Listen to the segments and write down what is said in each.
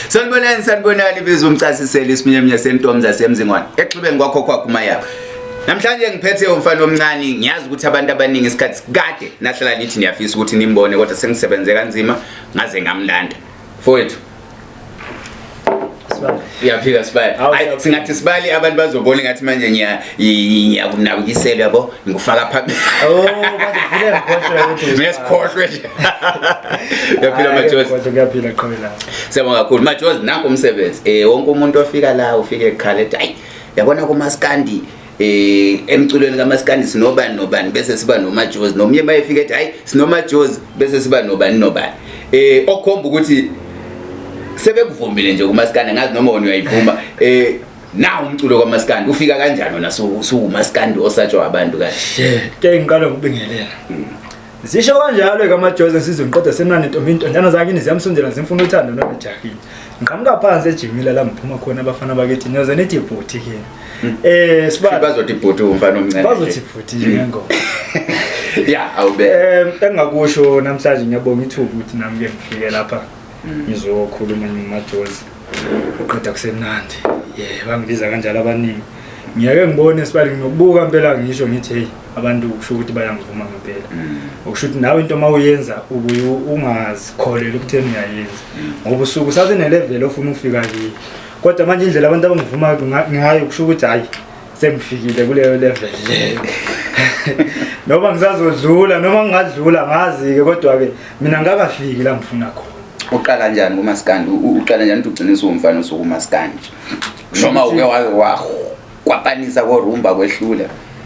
Sanibonani, sanibonani, biza umcasiseli isiminyaminya sentombi zasemzingwane exhibeni kwakho kwakho umayabo. Namhlanje ngiphethe umfana omncane, ngiyazi ukuthi abantu abaningi isikhathi kade nahlala nithi niyafisa ukuthi nimbone, kodwa sengisebenze kanzima ngaze ngamlanda. Mfowethu, uyaphika sibali? Hayi, singathi sibali, abantu bazobona ngathi manje ngiyakunakukisela, yabo, ngikufaka phambili. Oh, manje vele ngikhohlwe ukuthi Ngiyasikhohlwe nje. Uyaphila, Majozi? Kodwa kuyaphila, qhubela. Siyabonga kakhulu, Majozi. Nanku umsebenzi. Wonke umuntu ofika la ufike ekhala ethi, "Hayi, yabona kumaskandi, emculweni kaMaskandi sinobani nobani, bese siba noMajozi." Nomunye mayefika ethi, "Hayi, sinoMajozi, bese siba nobani nobani." Okhomba ukuthi sebekuvumile nje kumaskandi, ngazi noma wena uyayivuma. Na umculo kaMaskandi ufika kanjani wena suwumaskandi osatshwa abantu kanje? Ke ngiqala ngokubingelela. Zisho kanjalo kaMajozi, sizwe ngiqeda semnandi, ntombi, intonjana zakini ziyamsondela, zimfuna uthando noma ejahile. Ngiqhamuka phansi ejimila la ngiphuma khona, abafana bakithi, niyoze nithi bhuti ke. Sibali Bazothi bhuti umfana omncane. Bazothi bhuti nje ngengoma. Ya, awube. Engakusho namhlanje, ngiyabonga ithuba ukuthi nami ke ngifike lapha ngizokhuluma noMajozi. Uqeda kusemnandi. Yeah, bangibiza kanjalo abaningi. Ngiyake ngibone, sibali, nginokubuka impela, ngisho ngithi, hey, abantu kusho ukuthi bayangivuma ngempela. Okusho ukuthi nawe into mawuyenza ubuye ungazikholelwa ukuthi uyayenza. Ngoba usuke usasene level ofuna ukufika kiyo. Kodwa manje indlela abantu abangivuma ngayo kusho ukuthi hayi, sengifikile kuleyo level leyo. Noma ngisazodlula noma ngingadlula, ngazi-ke, kodwa-ke mina ngakafiki la ngifuna khona. Uqala kanjani kumaskandi? Uqala njani ukuthi ugcine usuwumfana usukumaskandi, noma uke wakwapanisa korumba kwehlula?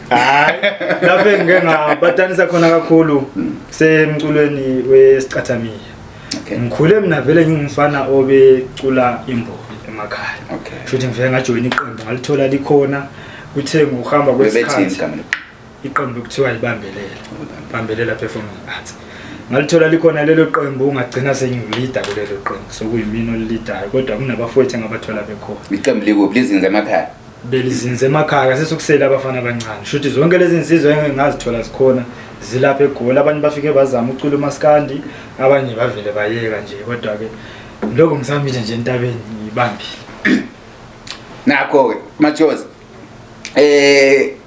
Hayi, lapho engike ngabatanisa khona kakhulu semculweni wesicathamiya. Ngikhule mina vele ngingumfana obecula imbobi emakhaya. Shuthi ngivele ngajoyina iqembu, ngalithola likhona, kuthe ngokuhamba Bebethini kwesikhathi igama? Iqembu kuthiwa Ibambelela, Bambelela Performing Arts. Ngalithola likhona lelo qembu, ngagcina sengilida kulelo qembu, sokuyimina olidayo, kodwa kunabafowethu engabathola bekhona. Iqembu likuphi? Lizinze emakhaya? Belizinze emakhaya, kasesukusele abafana abancane. Shuthi zonke lezi nsizwa engingazithola zikhona, zilapha eGoli. Abanye bafike bazama ucula umaskandi, abanye bavele bayeka nje, kodwa-ke lokho ngisamile nje entabeni, ngiyibambile. Nakho-ke, Majozi,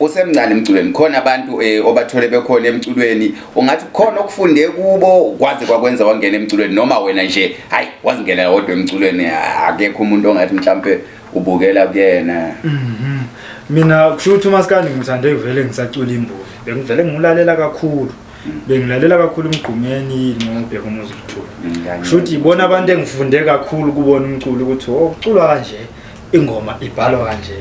usemncane emculweni, khona abantu obathole bekhona emculweni, ungathi khona okufunde kubo kwaze kwakwenza wangena emculweni, noma wena nje hayi, wazingenela wodwa emculweni, akekho umuntu ongathi mhlambe ubukela kuyena? Mina kusho ukuthi umaskandi ngithande vele ngisacula imbuvi, bengivele ngiwulalela kakhulu, bengilalela kakhulu uMgqumeni noBheka Umuzi Luthuli. Kusho ukuthi ibona abantu engifunde kakhulu kubona umculo, ukuthi oh, kuculwa kanje, ingoma ibhalwa kanje,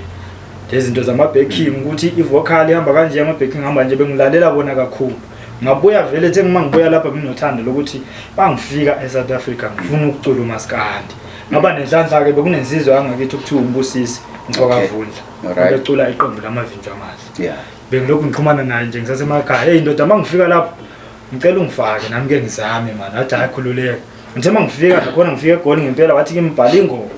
lezi zinto zama-backing, ukuthi i-vocal ihamba kanje, ama-backing hamba nje. Bengilalela bona kakhulu. Ngabuya vele ethe uma ngibuya lapha nginothando lokuthi bangifika e-South Africa ngifuna ukucula umaskandi. Ngaba nenhlanhla-ke, bekunensizwa yangakithi okuthiwa uMbusisi Mfokavundla, obecula iqembu lamavinjwa amahle. Bengilokhu ngixhumana naye nje ngisasemakhaya, "Hey ndoda, uma ngifika lapho ngicela ungifake nami ke ngizame mani." Wathi, "Hayi, khululeka." Ngithe uma ngifika nakhona, ngifika eGoli ngempela, wathi kimi, "Bhala ingoma,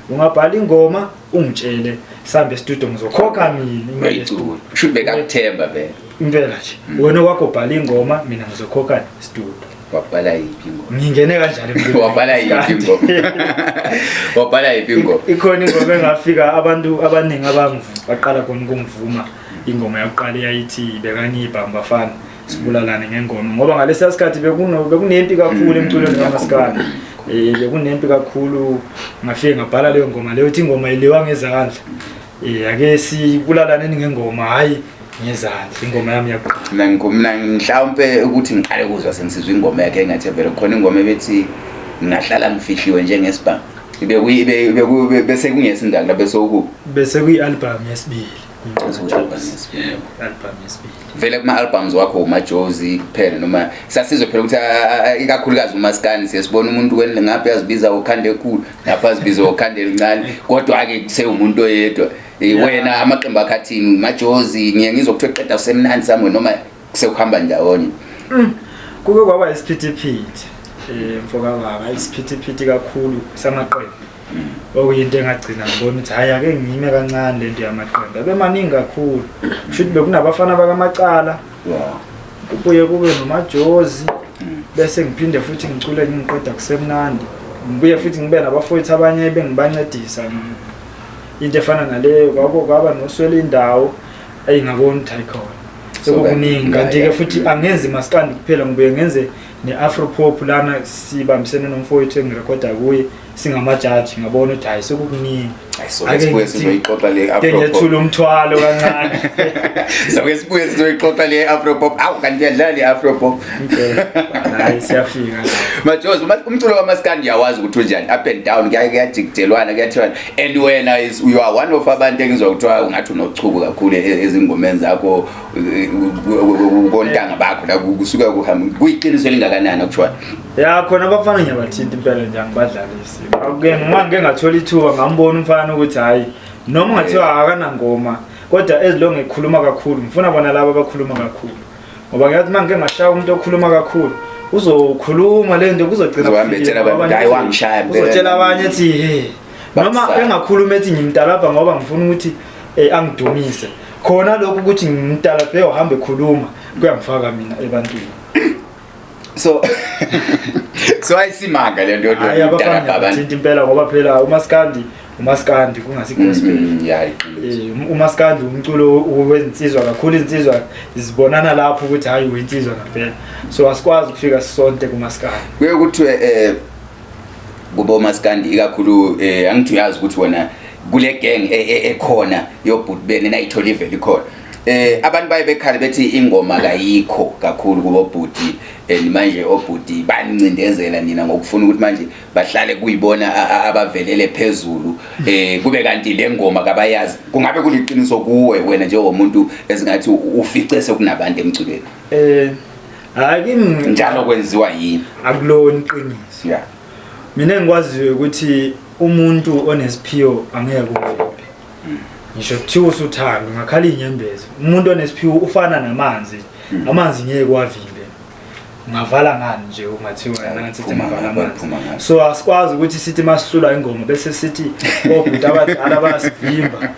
ungabhala ingoma ungitshele, sihambe estudio, ngizokhokha mina imali yestudio." Uyayicula, shuthi bekakuthemba vele. Impela nje, wena kwakho bhala ingoma, mina ngizokhokha studio. Wabhala yiphi ingoma? Ngingene kanjalo emculweni. Wabhala yiphi ingoma? Wabhala yiphi ingoma? Ikhona ingoma engafika abantu abaningi baqala khona ukungivuma. Ingoma yokuqala eyayithi "Bekani ibhamu bafana, sibulalane ngengoma", ngoba ngalesiya sikhathi bekunempi kakhulu emculweni kamaskandi, bekunempi kakhulu. Ngafike ngabhala leyo ngoma leyo, ithi ingoma iliwa ngezandla, ake sibulalaneni ngengoma, hhayi ngezandla. Ingoma yami yakuqala. Mina mhlawumpe ukuthi ngiqale kuzwa sengisizwa ingoma yakhe engathi vele khona ingoma ebethi "Ngingahlala ngifihliwe njengesibhamu", bese kungesindaki la bese ukuphi? Bese kuyi-album yesibili. Sekuyi-album yesibili. Album yesibili. Vele kuma-albums wakho uMajozi kuphela, noma sasizwe phela ukuthi ikakhulukazi umaskandi siye sibone umuntu ngapha uyazibiza ukhanda ekhulu, ngapha azibiza ukhanda elincane, kodwa-ke kusewumuntu oyedwa. Wena amaqembu akho athini, Majozi? Ngiye ngizwe kuthiwa qeda usemnandi samwe, noma sekuhamba ndawonye? Kuke kwaba isiphithiphithi, mfokababa, isiphithiphithi kakhulu samaqembu, okuyinto engagcina ngibona ukuthi hhayi, ake ngime kancane lento yamaqembu, abe maningi kakhulu. Kusho ukuthi bekunabafana bakaMacala, kubuye kube noMajozi, bese ngiphinde futhi ngicule ngingiqeda kusemnandi. Ngibuye futhi ngibe nabafowethu abanye bengibancedisa into efana naleyo, kwako kwaba noswela indawo eyingabona ukuthi ayikhona. Sekukuningi kanti-ke futhi angenzi maskandi kuphela, ngibuye ngenze ne-afro pop lana sibambisene nomfowethu engirekhoda kuye singamajaji, ngabona ukuthi hhayi sekukuningi. Soke sibuye sizoyixoxa le Afro pop. Ngethula umthwalo kancane. Soke sibuye sizoyixoxa le Afro pop. Awu kanti uyadlala le Afro pop. Hayi siyafika. Majozi, umculo kamaskandi uyawazi ukuthi unjani, up and down, kuyajikijelwana, kuyathiwana. And wena is you are one of abantu engizwa kuthiwa ungathi unochuku kakhulu ezingomeni zakho, kontanga bakho la kusuka kuhamba. Kuyiqiniso elingakanani okuthiwa? Ya khona abafana ngiyabathinta impela nje, angibadlalisi. Ake uma ngike ngathola ithuba ngambona umfana ukuthi hhayi noma ungathiwa akanangoma kodwa as long ekhuluma kakhulu, ngifuna bona laba abakhuluma kakhulu. Ngoba ngiyazi uma ngike ngashaya umuntu okhuluma kakhulu uzokhuluma le nto kuzogcina Uzohamba etshela abantu, "Hhayi, wangishaya impela." Uzotshela abanye ethi he noma Bakusala. engakhuluma ethi ngimtalabha ngoba ngifuna ukuthi angidumise. Khona lokhu ukuthi ngimtalabhe uhambe ekhuluma kuyangifaka mina ebantwini. So ayisimanga le nto Hayi abafana yodalabha abantu. ngiyabathinta impela ngoba phela umaskandi kungasi gospel. Ya, iqiniso. Umaskandi umculo wezinsizwa kakhulu, izinsizwa zibonana lapho ukuthi hayi uyinsizwa ngempela. So asikwazi ukufika sisonke kumaskandi. Kuye kuthiwe kubo maskandi ikakhulu, angithi uyazi ukuthi wena kule gang ekhona yobhuti bene nayithola ivele ikhona. Abantu baye bekhala bethi ingoma kayikho kakhulu kubo bhuti, and manje obhuti bancindezela nina ngokufuna ukuthi manje bahlale kuyibona abavelele phezulu, kube kanti le ngoma kabayazi. Kungabe kuliqiniso kuwe wena njengomuntu esingathi ufice sekunabantu emculweni? Hayi kimi njalo kwenziwa yini? Akulona iqiniso. Mina engikwaziyo ukuthi umuntu onesiphiwo angeke umvimbe. Ngisho kuthiwa usuthanda ungakhala inyembezi. Umuntu onesiphiwo ufana namanzi. Amanzi ngeke wavimbe. Ungavala ngani nje ungathiwa nansi Phuma sithi ngapha, amanzi. phuma ngapha. So asikwazi ukuthi sithi masihlula ingoma bese sithi obhuti abadala bayasivimba.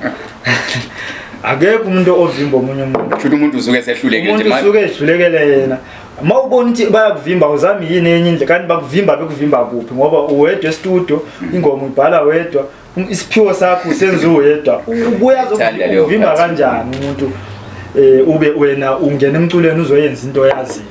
Akekho umuntu ovimba omunye umuntu. Futhi umuntu usuke esehlulekile Umuntu nje, usuke ehlulekele yena. Uma ubona ukuthi bayakuvimba uzami yini enye indlela, kanti bakuvimba bekuvimba kuphi ngoba uwedwa e-studio, ingoma uyibhala wedwa, isiphiwo sakho usenza uwedwa. Ubuya Ngithanda leyo uzokuvimba part. kanjani umuntu, ube wena ungena emculweni uzoyenza into oyaziyo.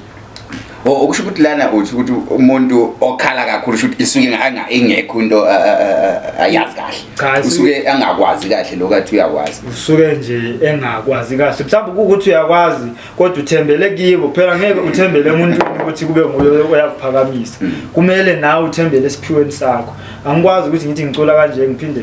Oh, okusho ukuthi lana uthi ukuthi umuntu okhala kakhulu usho ukuthi isuke ingekho into ayazi kahle. Cha, Usuke angakwazi kahle lokho athi uyakwazi. Usuke nje engakwazi kahle. Mhlawumbe kuwukuthi uyakwazi kodwa uthembele kibo. Phela ngeke uthembele emuntwini ukuthi kube nguye oyakuphakamisa. Kumele nawe uthembele esiphiweni sakho. Angikwazi ukuthi ngithi ngicula kanje ngiphinde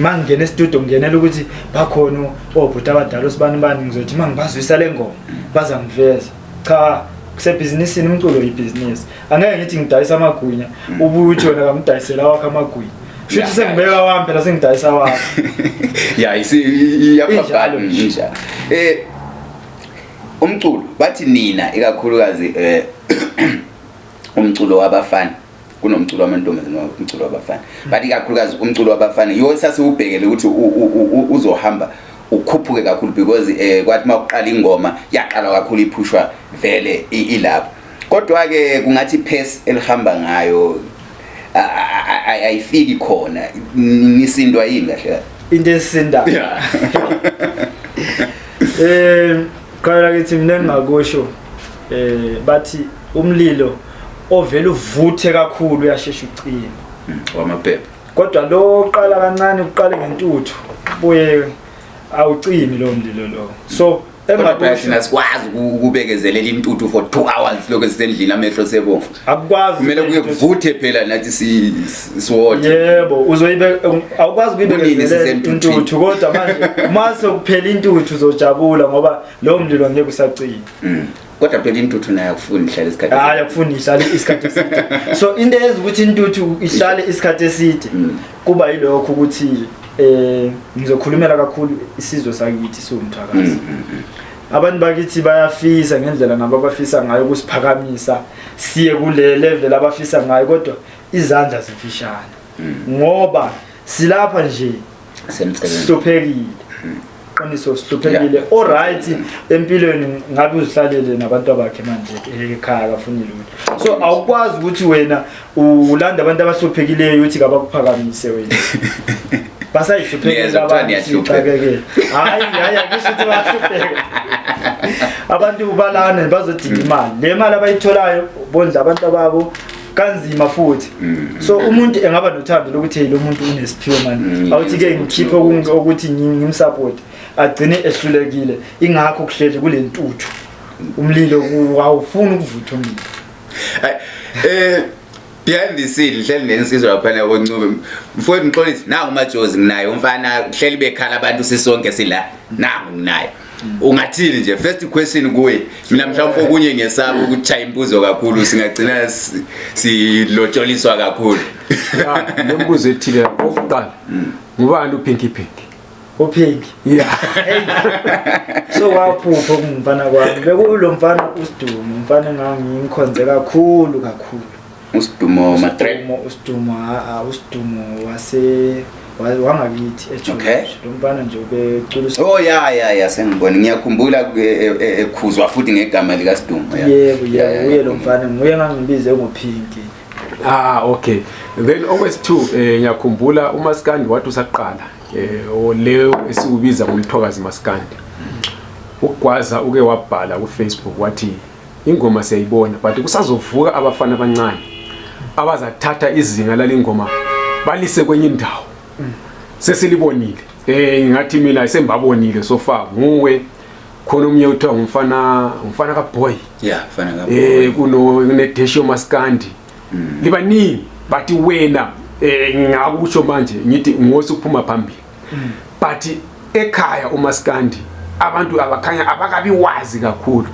mangingena e-studio ngingenela ukuthi bakhona obhuti abadala osibani bani, ngizothi mangibazwisa le ngoma bazangiveza. Cha, kusebhizinisini, umculo yibhizinisi. Angeke ngithi ngidayisa amagwinya, ubuye uthi wena kamdayisela wakho amagwinya. Futhi sengibeka wami phela sengidayisa wakho. Ya, iyaphambana Injalo nje. injalo. Umculo bathi nina ikakhulukazi, umculo wabafana, kunomculo wamantombazane nomculo wabafana, bathi ikakhulukazi umculo wabafana yiwo sasiwubhekele ukuthi uzohamba ukhuphuke kakhulu because kwathi makuqala ingoma yaqala kakhulu iphushwa vele ilapho, kodwa ke kungathi pace elihamba ngayo ayifiki khona. Nisindwa yini kahle kahle? Into esinda. Qala kithi mina engingakusho, bathi umlilo ovela uvuthe kakhulu uyashesha ucima. Wamaphepha. Kodwa lo uqala kancane, uqale ngentuthu, buye awucimi lo mlilo lo. So Kodwa phela thina sikwazi ukubekezelela intuthu for 2 hours lokho sisendlini amehlo sebomvu. Akukwazi. Kumele kuye kuvuthe phela nathi siwothe. Yebo, uzoyibe awukwazi Kunini ukuyibekezelela sisentuthwini? intuthu, kodwa manje mase kuphela intuthu uzojabula ngoba lo mlilo ngeke usacima. Kodwa phela intuthu nayo akufuni ihlale isikhathi Hayi, eside. akufuni ihlale isikhathi eside. So into eyenza ukuthi intuthu ihlale isikhathi eside kuba yilokho ukuthi ngizokhulumela kakhulu isizwe sakithi siwumthwakazi. Abantu bakithi bayafisa ngendlela nabo abafisa ngayo ukusiphakamisa siye kule level abafisa ngayo, kodwa izandla zimfishane. Ngoba silapha nje Semceleni. sihluphekile. Iqiniso sihluphekile. Alright, empilweni ngabe uzihlalele nabantu abakhe manje ekhaya, akafuni lutho. So awukwazi ukuthi wena ulanda abantu abahluphekileyo uthi kabakuphakamise wena. Basayihluphekile Niyezwa kuthiwa abantu, niyahlupheka. sixakekile. Hayi hayi, akusho ukuthi bayahlupheka. Abantu balana bazodinga imali. Le mali abayitholayo bondla abantu ababo kanzima futhi. So umuntu engaba nothando lokuthi, hey, lo muntu unesiphiwo mani, awuthi ke ngikhiphe ukuthi ngimsupport, agcine ehlulekile. Ingakho kuhleli kule ntuthu, umlilo awufuni ukuvutha umlilo. Behind the scene hleli nensizwa laphana koNcube, mfowethu Mxolisi. Nangu uMajozi, nginaye umfana, hleli bekhala abantu, sisonke sila, nangu nginaye. Ungathini nje, first question kuye? Mina mhlawumbe okunye ngiyesaba ukuchaya imbuzo kakhulu, singagcina silotsholiswa kakhulu. Ya, lembuzo ethile. Okokuqala, ngubani uPinky Pinky? UPinky? So waphupha kungumfana kwami, bekulo mfana uSidumo, umfana engangimkhonze kakhulu kakhulu. USidumo Matre? Usidumo, uSidumo, ha, uSidumo wase wangakithi eGeorge. Lo mfana nje ubecula Oh ya, sengibona, ngiyakhumbula ekhuzwa futhi ngegama lika Sidumo, ya. Yebo. Ya, Uye lo mfana, nguye engangimbize ngoPinky. Ah, okay. Then okwesi-2, ngiyakhumbula uMaskandi wathi usaqala, leyo esikubiza ngomthokazi maskandi. Ugwaza uke wabhala ku Facebook wathi ingoma siyayibona, but kusazovuka abafana abancane abazathatha izinga lalingoma balise kwenye indawo. Sesilibonile. Ngathi mina sembabonile so far nguwe, khona omunye uthiwa ngumfana kaBoy. Ya, mfana kaBoy. Kuno kunedesho maskandi. Libaningi, but wena ngingakusho manje ngithi ngosi uphuma phambili. But ekhaya umaskandi abantu abakhanya abakabi wazi kakhulu.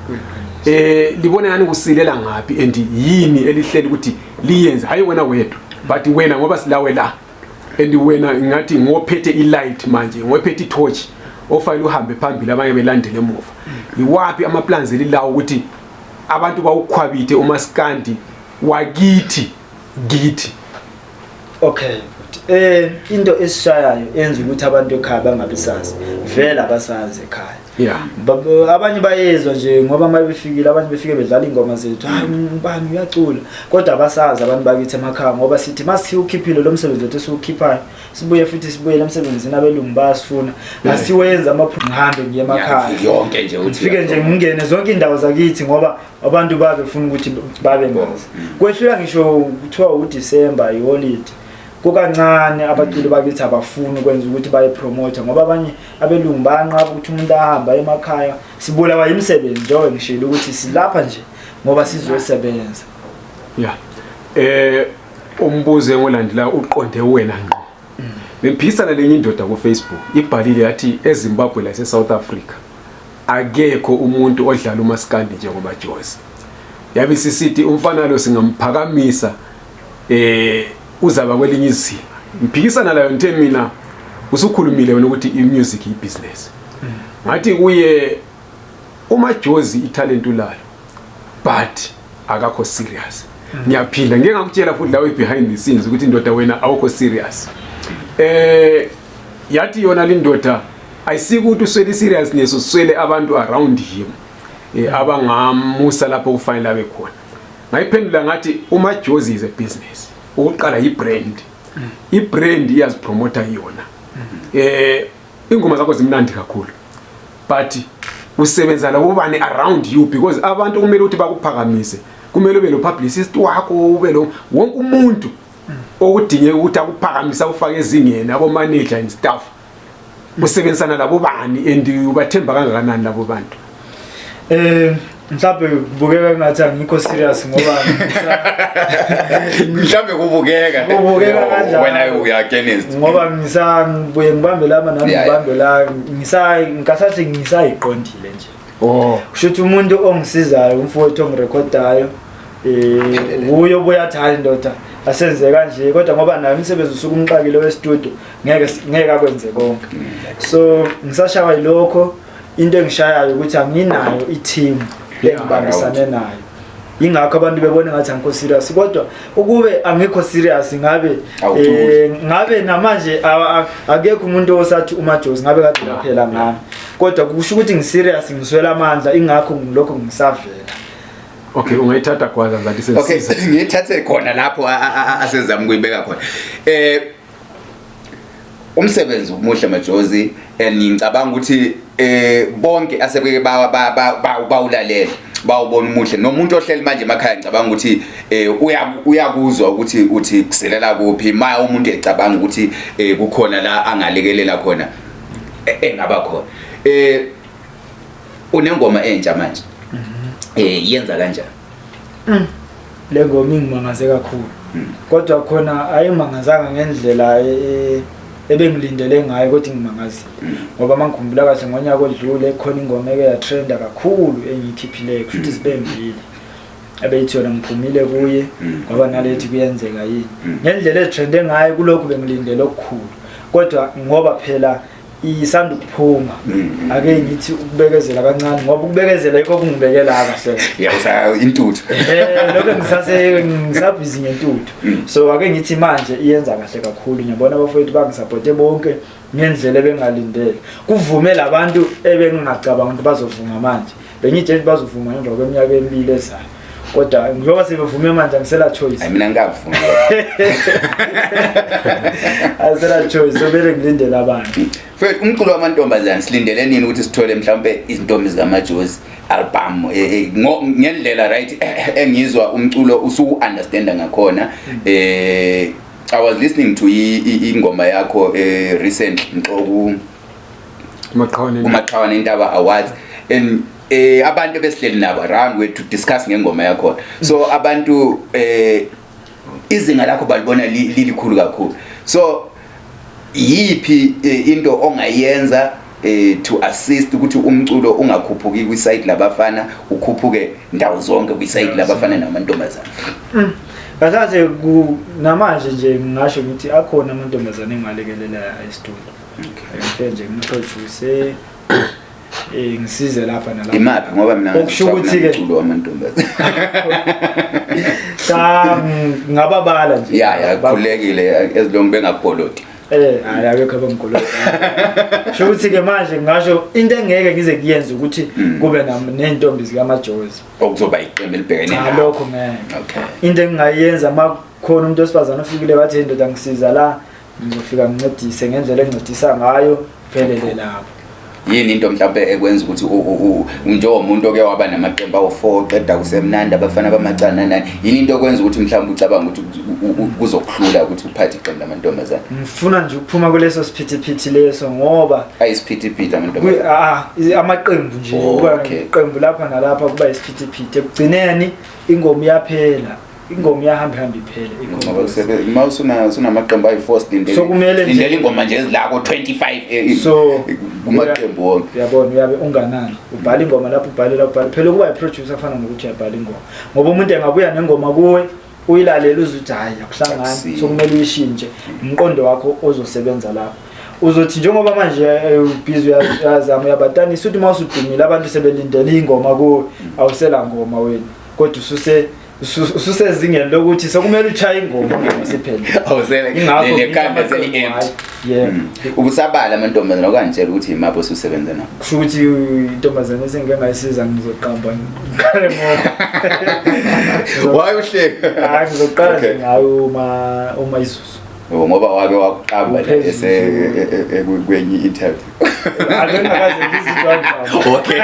Libona yani kusilela ngapi and yini elihleli ukuthi liyenze? Hayi wena wedwa, but wena ngoba silawe la, and wena ngathi ngophethe i-light manje, ngophethe i-torch ofanele uhambe phambili, abanye belandele emuva. Iwapi ama plans elilawo ukuthi abantu bawukhwabithe umaskandi wakithi kithi? Okay, into esishayayo enza ukuthi abantu ekhaya bangabi sazi, vele abasazi ekhaya. Abanye bayezwa nje ngoba uma befikile, abanye befike bedlala ingoma zethu, hayi, ubani uyacula, kodwa abasazi abantu bakithi emakhaya, ngoba sithi masiwukhiphile lo msebenzi wethu esiwukhiphayo, sibuye futhi sibuyele emsebenzini, abelungu bayasifuna, asiwenze ngihambe ngiye emakhaya. Yonke nje uthi Ngifike nje ngingene zonke indawo zakithi, ngoba abantu babefuna ukuthi babe ngazi. Kwehlula ngisho kuthiwa uDecember iholiday, kukancane abaculi bakithi abafuni ukwenza ukuthi baye-promote, ngoba abanye abelungu bayanqaba ukuthi umuntu ahambe aye emakhaya. Sibulawa imisebenzi, njengoba ngishilo ukuthi silapha nje ngoba sizosebenza. Yeah, umbuzo engolandela uqonde wena ngqo. Bemphikisana lenye indoda ku Facebook, ibhalile yathi eZimbabwe lase South Africa akekho umuntu odlala umaskandi njengoMajozi. Yabe sisithi umfana lo singamphakamisa, uzaba kwelinye izinga. Ngiphikisana layo, ngithe mina usukhulumile wena ukuthi i-music i-business. Ngathi kuye uMajozi italent ulalo, but akakho serious. Ngiyaphinda ngeke ngakutshela futhi lawe behind the scenes ukuthi indoda wena awukho serious. Yathi yona lindoda ayisiko ukuthi uswele seriousness, uswele abantu around him abangamusa lapho kufanele abe khona. Ngayiphendula ngathi uMajozi is a business. Ukuqala i-brand, i-brand iyazipromota yona. Ingoma zakho zimnandi kakhulu, but usebenza labo bani around you? Because abantu kumele ukuthi bakuphakamise, kumele ube lo publicist wakho, ube lo wonke umuntu okudingeka ukuthi akuphakamise, akufake ezingeni, abo manager and staff. Usebenzisana labo bani and ubathemba kangakanani labo bantu? Mhlawumbe kubukeka ngathi angikho serious ngoba Mhlambe kubukeka. Kubukeka kanjalo. Wena uya against. Ngoba ngisangibuye ngibambe lama nami, ngibambe la, ngikasathi ngisayiqondile nje. Kusho ukuthi umuntu ongisizayo, umfowethu ongirekhodayo, uyo obuya athi, hayi ndoda, asenze kanje, kodwa ngoba naye umsebenzi usuke umxakile westudio, ngeke akwenze konke. So ngisashawa yilokho. Into engishayayo ukuthi anginayo i-team engibambisane nayo, ingakho abantu bebona ngathi angikho serious, kodwa ukube angikho serious ngabe Awuculi. Ngabe namanje akekho umuntu osathi uMajozi, ngabe kade yaphela ngami. Kodwa kusho ukuthi ngiserious, ngiswela amandla, ingakho ngilokho ngisavela. Okay, ungayithatha gwaza ngathi Okay, sesisiza. Ngiyithathe khona lapho asezama ukuyibeka khona. Umsebenzi umuhle, Majozi, and ngicabanga ukuthi bonke asebeke bawulalela bawubona umuhle, nomuntu ohleli manje emakhaya ngicabanga ukuthi uyakuzwa ukuthi uthi kuselela kuphi ma umuntu ecabanga ukuthi kukhona la angalekelela khona, engaba khona. Unengoma entsha manje, yenza kanjani? Le ngoma ingimangaze kakhulu, kodwa khona ayimangazanga ngendlela ebengilindele ngayo, kodwa ingimangazile ngoba uma ngikhumbula kahle, ngonyaka odlule khona ingoma eke yatrenda kakhulu engiyikhiphileyo, kusho ukuthi zibe mbili, ebeyithi yona ngiphumile kuye, ngoba nalethi kuyenzeka yini. Ngendlela ezitrende ngayo kulokhu bengilindele okukhulu, kodwa ngoba phela isanda ukuphuma, ake ngithi ukubekezela kancane, ngoba ukubekezela yikho kungibekela kahle. Ya, usa intuthu. Lokho ngisase ngisabhizi ngentuthu. So ake ngithi manje iyenza kahle kakhulu. Ngiyabona abafowethu bangisupporte bonke ngendlela ebengalindele, kuvume labantu ebengingacabanga ukuthi bazovuma manje. Bengitshela ukuthi bazovuma ngemva kweminyaka emibili ezayo, kodwa njengoba sebevume manje angisela choice. Hayi, mina ngikavumi. Angisela choice, so bele ngilindele abantu. Mfethu, umculo wamantombazane silindele nini ukuthi sithole mhlawumbe izintombi zikaMajozi album, ngendlela right engizwa umculo usu-understanda ngakhona? I was listening to ingoma yakho recently mxoku Maqhawane. Kumaqhawane Intaba Awards, and abantu besihleli nabo around we to discuss ngengoma yakhona, so abantu izinga lakho balibona lilikhulu kakhulu. So yiphi into ongayenza to assist ukuthi umculo ungakhuphuki kwiside labafana, ukhuphuke ndawo zonke kwiside labafana namantombazana? Kahle namanje nje ngingasho ngithi akhona amantombazane engalekelela e-studio, ngifike nje ngimproduce, ngisize lapha nalapha. Imaphi? Ngoba mina Okusho ukuthi-ke- umculo wamantombazana. Cha, ngababala nje. Ya, khulekile, as long bengakukoloti. Hayi, akekho abangikoloda. Sho ukuthi ke manje ngingasho into engeke ngize kuyenze ukuthi kube nentombi zikaMajozi. Okuzoba iqembu elibhekene Cha, nawo. lokho ngeke. Into engingayenza, uma kukhona umuntu wesifazane ofikile wathi, "Ndoda, ngisiza la," ngizofika ngincedise ngendlela engincedisa ngayo, phelele lapho. Yini into mhlawumbe ekwenza ukuthi njengomuntu oke waba namaqembu awu-4, qeda kusemnandi, abafana bamacana nani, yini into okwenza ukuthi mhlawumbe ucabanga ukuthi kuzokuhlula ukuthi uphathe iqembu lamantombazane? Ngifuna nje ukuphuma kuleso siphithiphithi leso ngoba Ayisiphithiphithi amantombazane? Amaqembu nje, Oh, kuba iqembu lapha nalapha, kuba isiphithiphithi. Ekugcineni ingoma iyaphela, ingoma iyahamba ihamba iphele. Ngoba uma usunamaqembu ayi-4, silindele So kumele nje- silindele ingoma nje ezilako 25 So kumaqembu wonke. Uyabona, uyabe unganani, ubhala ingoma lapho, ubhale lapho, ubhale. Phela ukuba i-producer kufana nokuthi uyabhala ingoma, ngoba umuntu engabuya nengoma kuwe, uyilalele, uze uthi hhayi, akuhlangani. Akusiyo. So kumele uyishintshe umqondo wakho ozosebenza lapho. Uzothi njengoba manje ubhizi uyazama, uyabatanisa, uthi uma usudumile abantu sebelindele ingoma kuwe, awusela ngoma wena, kodwa ususezingeni lokuthi sekumele uchaye ingoma, ingoma siphelile. Awusele Ingakho nekhanda ngithi amaqembu, seli-empty. hhayi, yebo. Ubusabala amantombazane okangitshela ukuthi imaphi osusebenza nawo? Kusho ukuthi intombazane esengike ngayisiza, ngizoqamba ngiqale ngoba Why uhleka? Hayi, ngizoqala nje ngayo uma izuzu. Oh, ngoba wake wakuqamba la Uphezulu. ese kwenye interview. Angikaze ngizinto angibamba. Okay,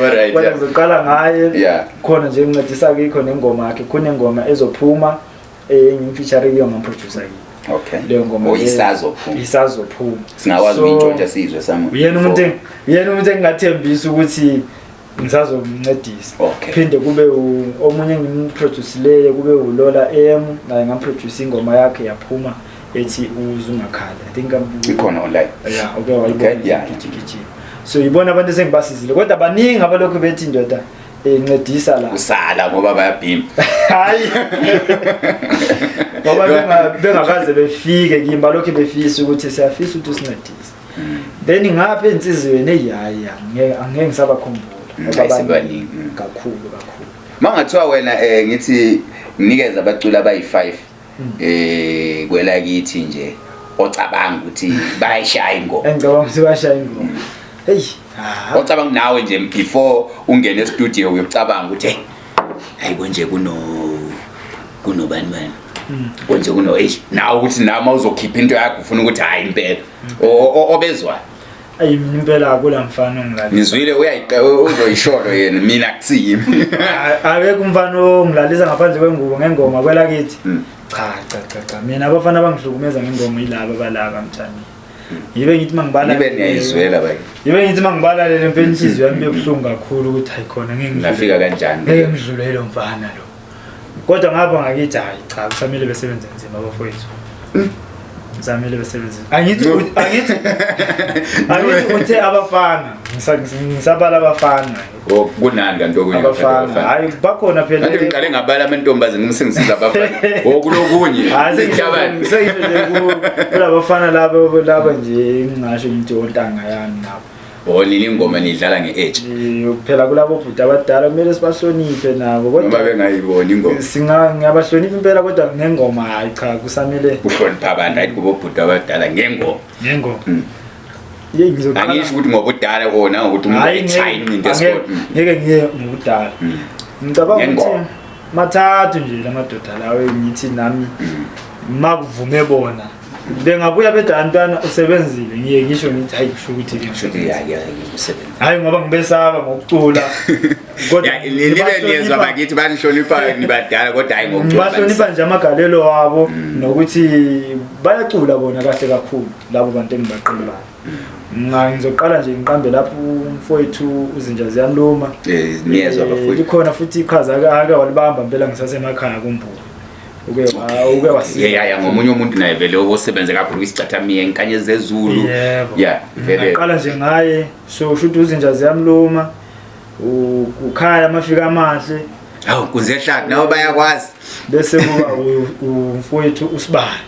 alright. Kodwa ngizoqala ngaye. Khona nje ngincedisa kikho nengoma yakhe, khona ingoma ezophuma engimfeature kuyo, ngamproducer kiyo. Leyo ngoma Oh, leyo isazophuma. Isazophuma. Singakwazi So, ukuyintshontsha sizwe sama. Uyena umuntu engingathembisa ukuthi ngisazomncedisa. Phinde kube omunye engimproducileyo, kube uLola M, naye ngamproduce ingoma yakhe yaphuma ethi Uzungakhala, I think. Ikhona online. Yeah, okay, wayibona. Gijima. So yibona abantu esengibasizile, kodwa baningi abalokhu bethi, "Ndoda, ncedisa la." Usala ngoba bayabhima. Hayi, ngoba bengakaze befike kimi, balokhu befisa ukuthi siyafisa ukuthi usincedise. Then ngapha ensizweni, eyi hayi, angeke ngisabakhumbula ngoba Hayi, baningi sebaningi. Kakhulu kakhulu. Mangathiwa wena ngithi nginikeza abaculi abayi-5 kwelakithi nje ocabanga ukuthi bayishaya ingoma. Engicabanga ukuthi bashaya ingoma. Hey, ah. Ocabanga nawe nje before ungene e-studio uyocabanga ukuthi hey, hayi konje kuno kunobani bani. Konje kuno eish nawe ukuthi nawe mawuzokhipha into yakho ufuna ukuthi hayi impela. Obezwa. Ayi mina impela akula mfana ongilalisa. Ngizwile uyayiqe uzoyisholo yena mina kusiyimi. Akekho umfana ongilalisa ngaphandle kwengubo ngengoma kwelakithi. Cha cha cha cha mina abafana abangihlukumeza ngengoma yilaba balaba mthani. Yibe ngithi mangibala Nibe niyayizwela bakithi. Yibe ngithi mangibalalele impela inhliziyo yami ibuhlungu kakhulu ukuthi hayi khona ngeke ngidlule. Nafika kanjani? Ngeke ngidlule lo mfana lo. Kodwa ngapha ngakithi hayi cha kusamele besebenze nzima abafowethu. Kusamele besebenze. Angithi angithi angithi uthe abafana ngisabala abafana. Oh kunani kanti okunye? Abafana hayi bakhona phela. Kanti ngiqale ngabala amantombazane ngimsengisiza abafana. Oh kulokunye. Hayi Sengijabani. sengisho nje kulabafana laba laba nje ngingasho ngithi ontanga yami nabo. Oh nini ingoma nidlala nge-age. Eh, Phela kulabo bhuti abadala kumele sibahloniphe nabo Noma kodwa bengayiboni ingoma. singa ngiyabahlonipha impela kodwa ngengoma hayi cha kusamele Kuhlonipha abantu hayi kubo bhuti abadala ngengoma. ngengoma. Ye ngizoqala Angisho ukuthi ngobudala kona ukuthi umuntu Hayi, echaya ngeke- inqindi angeke- esikole. ngeke ngiye ngobudala. Ngicabanga ukuthi Ngengoma. mathathu nje lamadoda lawo ngithi nami makuvume bona bengabuya bethi ntwana usebenzile ngiye ngisho ngithi hayi kusho ukuthi ke Kusho ukuthi ya ya usebenza. hayi ngoba ngibesaba ngokucula kodwa Ya nibe niyezwa bakithi banihlonipha nibadala kodwa hayi ngokucula. ngibahlonipha nje amagalelo wabo nokuthi bayacula bona kahle kakhulu labo bantu engibaqembayo. Nga ngizoqala nje ngiqambe lapho umfowethu uzinja ziyaluma. Eh niyezwa bafowethu. Likhona futhi iqhaza ake ake walibamba impela ngisasemakhaya kuMbulu. Uke uke wasiza. Yeah yeah ngomunye umuntu naye vele osebenze kakhulu kwisicathamia inkanyezi zezulu. Yebo. Yeah vele Ngaqala nje ngaye so usho ukuthi uzinja ziyamluma ukhaya amafika amahle Hawu nkunzi ehlathi nawe bayakwazi. bese kuba umfowethu usibani.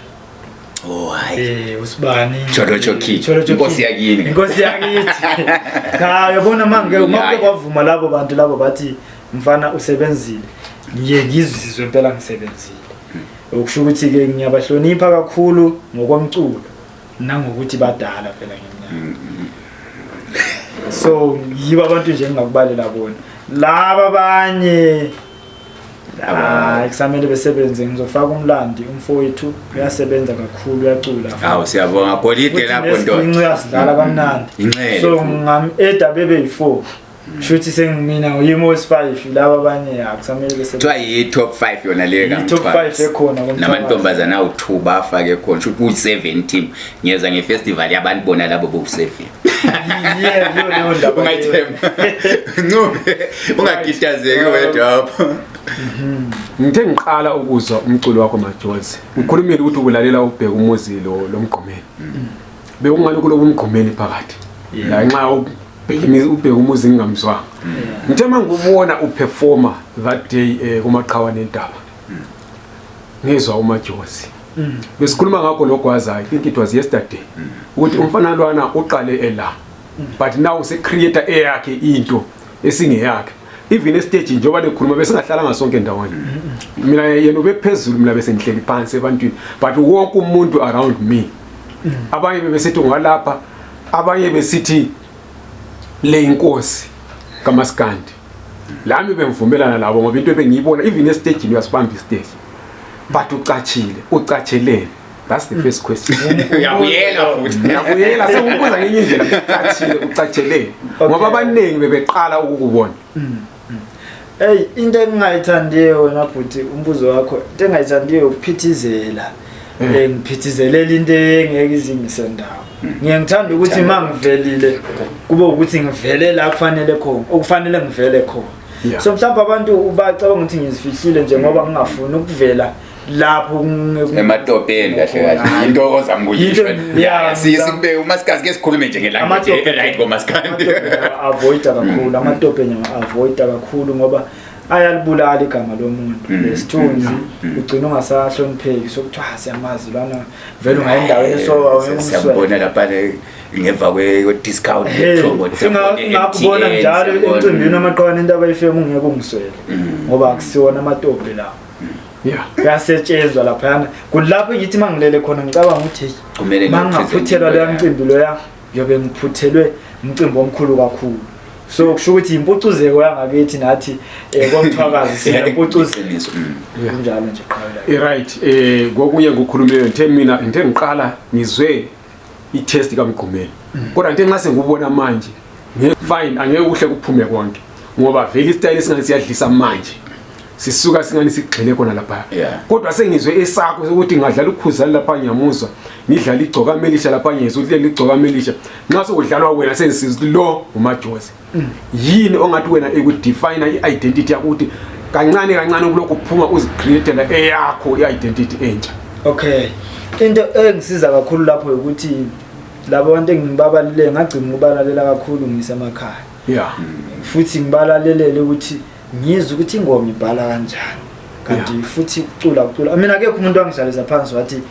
Oh hayi. Eh usibani. Cholocho Kid. Cholocho Inkosi Kid. yakini. Inkosi yakithi. Cha uyabona manje uma Hayi. kuke kwavuma labo bantu labo bathi mfana usebenzile. Ngiye ngizizwe impela ngisebenzile. Okusho ukuthi ke ngiyabahlonipha kakhulu ngokomculo nangokuthi badala phela ngeminyaka. So yibo abantu nje engingakubalela bona. Laba abanye hayi kusamele besebenze ngizofaka umlandi umfowethu uyasebenza kakhulu uyacula. Hawu siyabonga golide Futhi lapho ndoda. nesiginci uyasidlala kamnandi. Inxele So futhi. ngam-eda bebe yi-4. Shuthi sengimina uyimi wesi-5 laba abanye akusamele besebenze. Kuthiwa yi-top 5 yona leyo Yi-top kaMthwakazi. 5 ekhona kuMthwakazi. Namantombazana awu-2 bafake khona shuthi kuyi-7 team. Ngiyeza nge-festival yabantu bona labo bowu-7. Yeah, yiyo leyo ndaba. Ungayithemba. Ncube ungagidazeki wedwa lapho. Ngithe ngiqala ukuzwa umculo wakho Majozi. Ukhulumile ukuthi ukulalela ubheka umuzi lo lomgqumeni. Bekungani kulobu umgqumeni phakathi. La nxa ubheka ubheka umuzi ngingamzwanga. Ngithe mangubona uperformer that day kumaqhawa nentaba. Ngizwa uMajozi. Besikhuluma ngakho nogwaza I think it was yesterday. Ukuthi umfana lwana uqale ela. But now use creator eyakhe into esingeyakhe. Even estage njengoba lekhuluma besingahlala sonke ndawonye. Mina yena ubephezulu mina bese ngihleli phansi ebantwini but wonke umuntu around me. Abanye bebesithi ungalapha abanye besithi le inkosi kaMaskandi. Lami bengivumelana labo ngoba into ebengiyibona even estage uyasibamba istage. But ucatshile, ucatshelele. That's the first question. Uyabuyela futhi. Ngiyabuyela sekubuza ngenye indlela ucatshile, ucatshelele. Ngoba abaningi bebeqala ukukubona. Hey into engingayithandiyo wena bhuti umbuzo wakho into engayithandiyo ukuphithizela. Ngiphithizelela into engeke izingise ndawo. Ngiye ngithanda ukuthi mangivelile kube ukuthi ngivele la kufanele khona, okufanele ngivele khona. Yeah. So mhlawumbe abantu bacabanga ukuthi ngizifihlile nje ngoba ngingafuni ukuvela lapho Ematopeni kahle kahle. Into ozama ukuyisho. Into- yeah, Sikubeke umasikazi ke sikhulume nje ngelanguage right komaskandi. Avoida kakhulu amatope ngiya-avoida kakhulu ngoba ayalibulala igama lomuntu nesithunzi ugcina ungasahlonipheki sokuthiwa "Ah, siyamazi lwana vele ungaya endaweni so Siyabona lapha ngeva kwe discount ngakubona njalo emcimbini wamaqhawane into abayifemu ungeke ungiswele ngoba akusiwona amatope lawo. Yeah. Kuyasetshenzwa laphayana kulapho ngithi mangilele khona ngicabanga ukuthi Kumele mangaphuthelwa leya mcimbi loya Ngiyobe ngiphuthelwe umcimbi omkhulu kakhulu. So kusho ukuthi impucuzeko yangakithi nathi kwaMthwakazi sinempucuzeko. Iqiniso. Kunjalo nje qhawe. Right, kokunye ngikukhulumileyo ngithe mina ngithe ngiqala ngizwe i-test kaMgqumeni. Kodwa ngithe nxa sengikubona manje fine, angeke kuhle kuphume konke ngoba vele isitayile singani siyadlisa manje, sisuka singani sigxile khona lapha. Kodwa sengizwe esakho ukuthi ngadlala ukhuzani lapha ngiyamuzwa, ngidlala igcoka melisha lapha ngiyezwa ukuthi leli igcoka melisha nxa sokudlalwa wena sengisiza lo uMajozi. Yini ongathi wena ekudefine i-identity yakho ukuthi kancane kancane kulokhu kuphuma uzicreatela eyakho i-identity entsha? Okay, into engisiza kakhulu lapho ukuthi labo bantu engibabalile ngagcina ukubalalela kakhulu ngisemakhaya. Futhi ngibalalelele ukuthi ngizwe ukuthi ingoma ibhala kanjani. Kanti futhi ukucula mina akekho umuntu wangidlalisa phansi wathi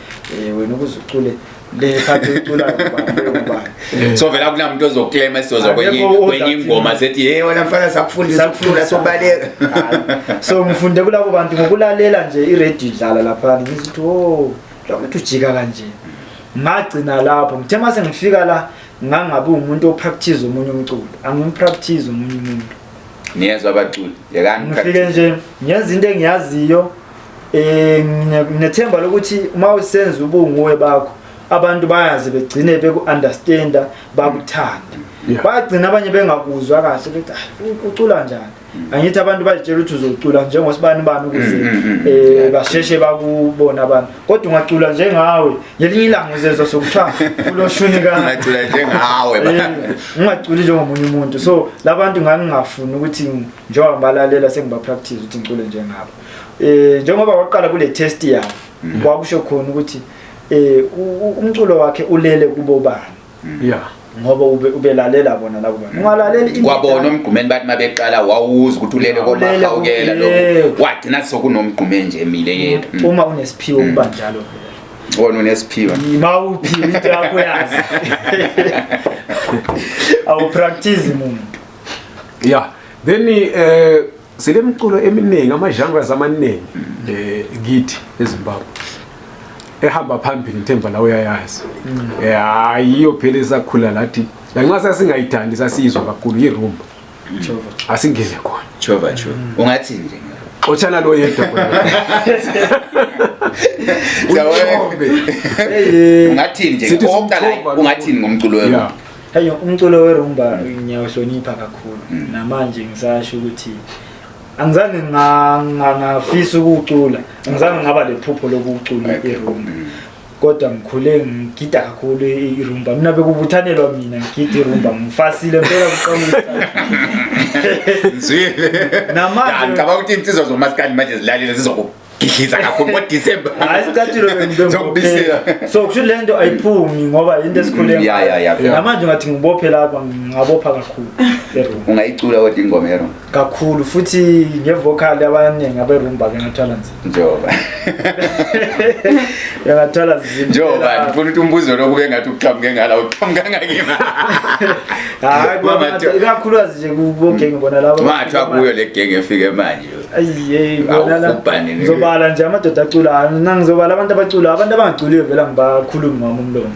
wena ukuze ucule le khathi ucula ngubani. So vela kunamuntu ozoclaim esizozwa kwenye ingoma sethi hey wena mfana sakufundisa ukucula sobaleka. So ngifunde kulabo bantu ngokulalela nje i-radio idlala lapha ngithi oh lo muntu ujika kanje. Ngagcina lapho ngithe mase ngifika la ngangabe umuntu opractice omunye umculo, angimpractice omunye umuntu. Niyezwa abaculi yekani ngifike nje ngiyenza into engiyaziyo. Nginethemba lokuthi uma usenza ubunguwe bakho abantu bayazi begcine beku-understanda bakuthande. Bagcina abanye bengakuzwa kahle bethi ucula kanjani. Angithi abantu bazitshela ukuthi uzocula njengosibani bani ukuze basheshe bakubona abantu, kodwa ungacula njengawe ngelinye ilanga uzezwa sokuthiwa uloshuni ka ungacula njengawe ungaculi njengomunye umuntu. So labantu ngangingafuni ukuthi njengoba ngibalalela sengiba practice ukuthi ngicule njengabo. Njengoba waqala kule test yabo kwakusho khona ukuthi umculo wakhe ulele kubo bani. Ngoba ubelalela bona labo bantu. Ungalaleli kwabona uMgqumeni bathi mabeqala wawuza ukuthi ulele komahawukela lokho wagcina sokunomgqumeni nje emile yedwa. Uma unesiphiwo kuba njalo vele. Wona unesiphiwo. Mawuphiwe into yakho yazi. Awu practice umuntu. Yeah. Then silemculo eminingi, ama genres amaningi kithi eZimbabwe. Ehamba phambili ngithemba la uyayazi. Hayi iyo phela esakhula lathi lanxa sasingayithandi sasiyizwa kakhulu irumba. Asingene khona. Chova chova. Ungathi nje xothana lo yedwa khona. Ungathini nje? Okokuqala ungathini ngomculo werumba? Hey, umculo werumba ngiyawuhlonipha kakhulu. Namanje ngisasho ukuthi angizange ngafisa ukucula, angizange ngaba lephupho lokucula irumba. Kodwa ngikhule ngigida kakhulu irumba. Mina bekubuthanelwa mina ngigida irumba, ngifasile impela kuqhamuka. Ngizwile. Namanje ngicabanga ukuthi insizwa zomaskandi manje zilalile zizokugidliza kakhulu ngoDecember. Hayi isicathulo Zokubisela. So kusho le nto ayiphumi ngoba into esikhule. Namanje ngathi ngibophe lapha ngabopha kakhulu erumba. Ungayicula kodwa ingoma yerumba? Kakhulu futhi ngevocal abaningi aberumba ke ngathwala nzima. Njoba. Ngathwala nzima. Njoba ngifuna ukuthi umbuzo lo kube ngathi uqhamuke ngala uqhamuka ngakimi. Hayi ikakhulukazi nje kubo genge bona laba. Wathiwa kuyo le genge efike manje. Ayi bona la. Ngizobala nje amadoda aculayo, mina ngizobala abantu abaculayo, abantu abangaculiyo vele ngibakhulumi ngami umlomo.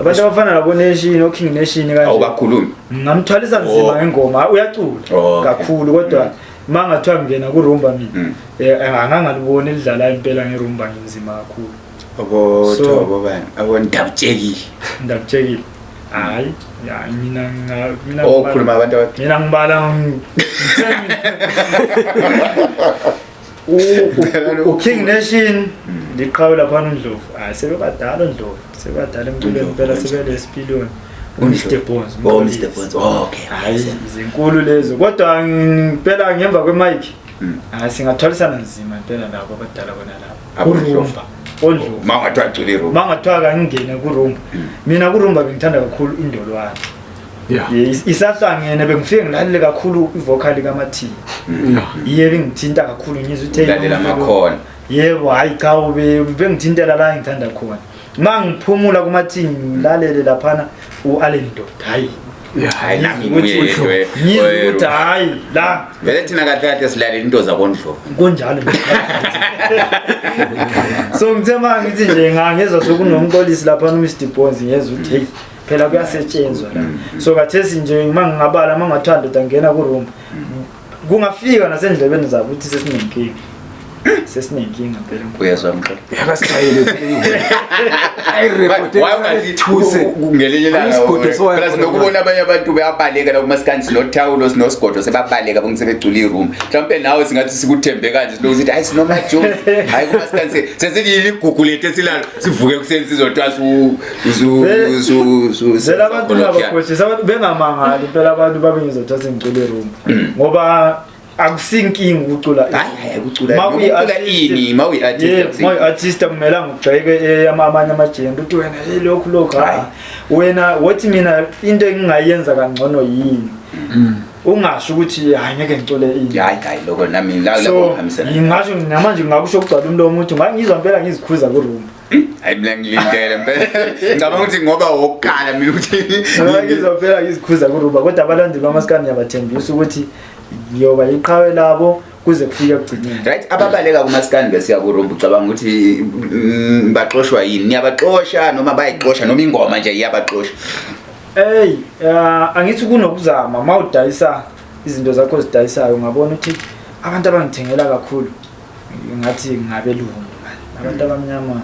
Abantu abafana nabo Nation, o King Nation kanje. Awubakhulumi. Ngamthwalisa nzima ngengoma, uyacula kakhulu kodwa mangathiwa ngena kurumba mina angangaliboni elidlala impela ngerumba nginzima kakhulu. Abo thobo bani? Abo ndabutshekile. Ndabutshekile. Hayi, ya mina mina okhuluma abantu abathi mina ngibala u King Nation liqhawe lapha uNdlovu. Hayi sebebadala uNdlovu, sebebadala emculweni impela sebelesipiliyoni. Mr Bones. Oh Mr Bones. Okay. Hayi izinkulu lezo. Kodwa impela ngemva kwe mic. Hayi singathwalisana nzima impela labo abadala bona labo. Kurumba. Ondlovu. Mangathiwa acula irumba. Mangathiwa ngingene kurumba. Mina kurumba bengithanda kakhulu indolwane. Isahlangene bengifike ngilalele kakhulu ivocal kaMathiya. Iye bengithinta kakhulu ngizwe uthe lalela amakhona. Yebo hayi cha bengithintela la ngithanda khona. Mangiphumula kuMathiya ngilalele laphana uAllen Ndoda. Hayi. Hayi nami ngizwe ukuthi hayi la vele thina kahle kahle silalela into zakoNdlovu. Kunjalo. So ngithe mangithi nje ngangezwa sokunomxolisi lapha uMr Bones ngezwe ukuthi hey Phela kuyasetshenzwa la. So kathesi nje uma ngingabala uma ngathiwa ndoda ngena ku-room, kungafika nasendlebeni zabo ukuthi sesinenkinga. Sesinenkinga phela. Uyezwa mxolo. Yakasijayele. Ayireporte. Ngelinye ilanga. Isigodo soya Phela sinokubona abanye abantu beyabaleka la kumasikandi sinothawulo sinosigodo sebabaleka bonke sebecula iroom. Mhlawumbe nawe singathi sikuthembe kanje siloku sithi hayi sinomajozi. Hayi kumasikandi sesithi igugu lethu esilalo sivuke kuseni sizotwasa u usu usu usu. Vele abantu ngabakhohlisa abantu bengamangali phela abantu babe ngizothatha ngicule room. Ngoba akusinkinga ukucula. Hayi hayi ukucula. Ma Ukucula uyi-artist- ini ma uyi-artist. Yebo, akusinkinga. ma uyi-artist akumelanga ugxeke amanye amajenda uthi wena hey lokhu lokhu hayi. Wena wothi mina into engingayenza kangcono yini? Ungasho ukuthi hayi ngeke ngicule ini. Hayi hayi lokho nami la lapho So ngihambisana. ngingasho namanje ngingakusho ukugcwala umlomo ukuthi ngangizwa impela ngizikhuza ku-room. Hayi mina ngilindele impela. Ngicabanga ukuthi ngoba wokuqala mina ukuthi Ngizwa impela ngizikhuza ku-room kodwa abalandeli bamaskandi ngiyabathembisa ukuthi ngiyoba iqhawe labo kuze kufike ekugcineni. Right, ababaleka kumaskandi besiya kurumba ucabanga ukuthi baxoshwa yini? Niyabaxosha noma bayixosha noma ingoma nje iyabaxosha? Hey, angithi kunokuzama uma udayisa izinto zakho ozidayisayo ungabona ukuthi abantu abangithengela kakhulu ngathi ngabelungu abantu abamnyama